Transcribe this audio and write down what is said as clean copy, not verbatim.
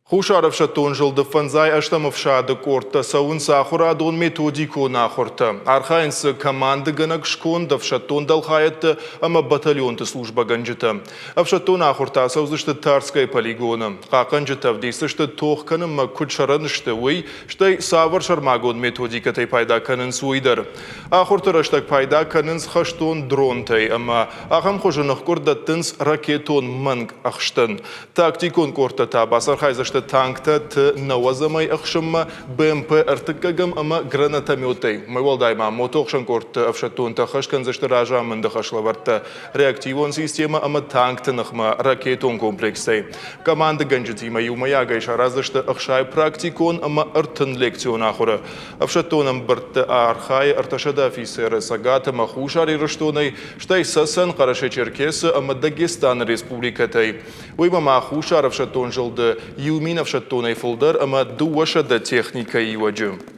Хуссар ӕфсӕддон зылды фӕндзай ӕстӕм ӕфсады къордтӕ цӕуынц ахуырадон-методикон ахуыртӕ. Архайынц дзы командыгӕнӕг сконд, ӕфсӕддон дӕлхайӕдты ӕмӕ батальонты службӕгӕнджытӕ. Ӕфсӕддон ахуыртӕ ацӕудзысты Тарскӕйы полигоны. Хъахъхъӕнджытӕ ӕвдисдзысты тох кӕнынмӕ куыд сӕрӕн сты, уый, стӕй цавӕр сӕрмагонд методикӕтӕй пайда кӕнынц, уый дӕр. Ахуырты рӕстӕг пайда кӕнынц хӕстон дронтӕй ӕмӕ ахӕм хуызы ныхкъуырд дӕттынц ракетон мӕнг ӕхстӕн. Тактикон къордтӕ та бацархайдзысты танктӕ Т-нӕуӕдзӕмӕй ӕхсынмӕ, БМП ӕртыккӕгӕм ӕмӕ гранатометтӕй. Уымӕй уӕлдай ма мотоӕхсӕн къордты ӕфсӕддонтӕ ӕххӕст кӕндзысты разамынды хӕслӕвӕрдтӕ реактивон системӕ ӕмӕ танкты ныхмӕ ракетон комплекстӕй. Командыгӕнджытимӕ иумӕйагӕй сараздзысты 60 практикон ӕмӕ 30 лекцион ахуыры. Ӕфсӕддон ӕмбырдты архайы 300 офицеры Цӕгат ӕмӕ Хуссар Ирыстонӕй, стӕй Цӕцӕн, Хъӕрӕсе-Черкесы ӕмӕ Дагестаны республикӕтӕй. Уыимӕ ма Хуссар ӕфсӕддон зылды 1000 ӕфсӕддонӕй фылдӕр ӕмӕ 200 техникӕйы иуӕджы.